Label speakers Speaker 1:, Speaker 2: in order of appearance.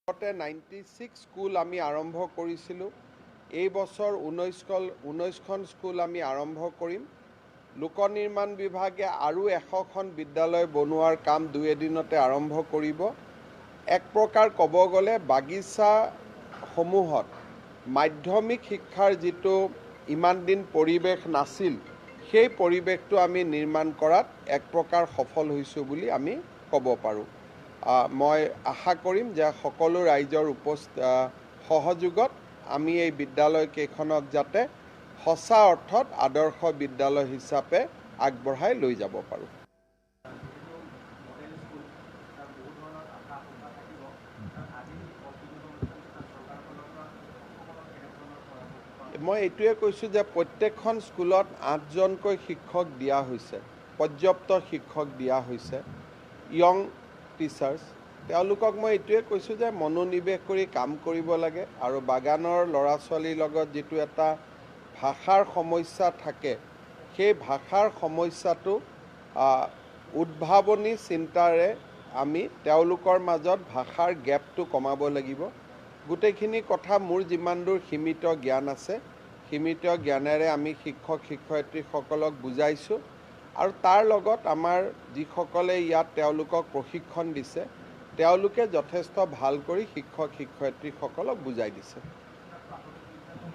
Speaker 1: আগতে 96 স্কুল আমি আৰম্ভ কৰিছিলোঁ, এই বছৰ 19খন স্কুল আমি আৰম্ভ কৰিম। লোক নিৰ্মাণ বিভাগে আৰু 100খন বিদ্যালয় বনোৱাৰ কাম দুই এদিনতে আৰম্ভ কৰিব। এক প্ৰকাৰ ক'ব গ'লে বাগিচাসমূহত মাধ্যমিক শিক্ষাৰ যিটো ইমান দিন পৰিৱেশ নাছিল, সেই পৰিৱেশটো আমি নিৰ্মাণ কৰাত এক প্ৰকাৰ সফল হৈছোঁ বুলি আমি ক'ব পাৰোঁ। মই আশা কৰিম যে সকলো ৰাইজৰ সহযোগত আমি এই বিদ্যালয়কেইখনক যাতে সঁচা অৰ্থত আদৰ্শ বিদ্যালয় হিচাপে আগবঢ়াই লৈ যাব পাৰোঁ। মই এইটোৱে কৈছোঁ যে প্ৰত্যেকখন স্কুলত 8জনকৈ শিক্ষক দিয়া হৈছে, পৰ্যাপ্ত শিক্ষক দিয়া হৈছে, য়ং টিচাৰ্ছ। তেওঁলোকক মই এইটোৱে কৈছোঁ যে মনোনিৱেশ কৰি কাম কৰিব লাগে আৰু বাগানৰ ল'ৰা ছোৱালীৰ লগত যিটো এটা ভাষাৰ সমস্যা থাকে, সেই ভাষাৰ সমস্যাটো উদ্ভাৱনী চিন্তাৰে আমি তেওঁলোকৰ মাজত ভাষাৰ গেপটো কমাব লাগিব। গোটেইখিনি কথা মোৰ যিমান দূৰ সীমিত জ্ঞান আছে, সীমিত জ্ঞানেৰে আমি শিক্ষক শিক্ষয়িত্ৰীসকলক বুজাইছোঁ আৰু তাৰ লগত আমাৰ যিসকলে ইয়াত তেওঁলোকক প্ৰশিক্ষণ দিছে, তেওঁলোকে যথেষ্ট ভাল কৰি শিক্ষক শিক্ষয়িত্ৰীসকলক বুজাই দিছে।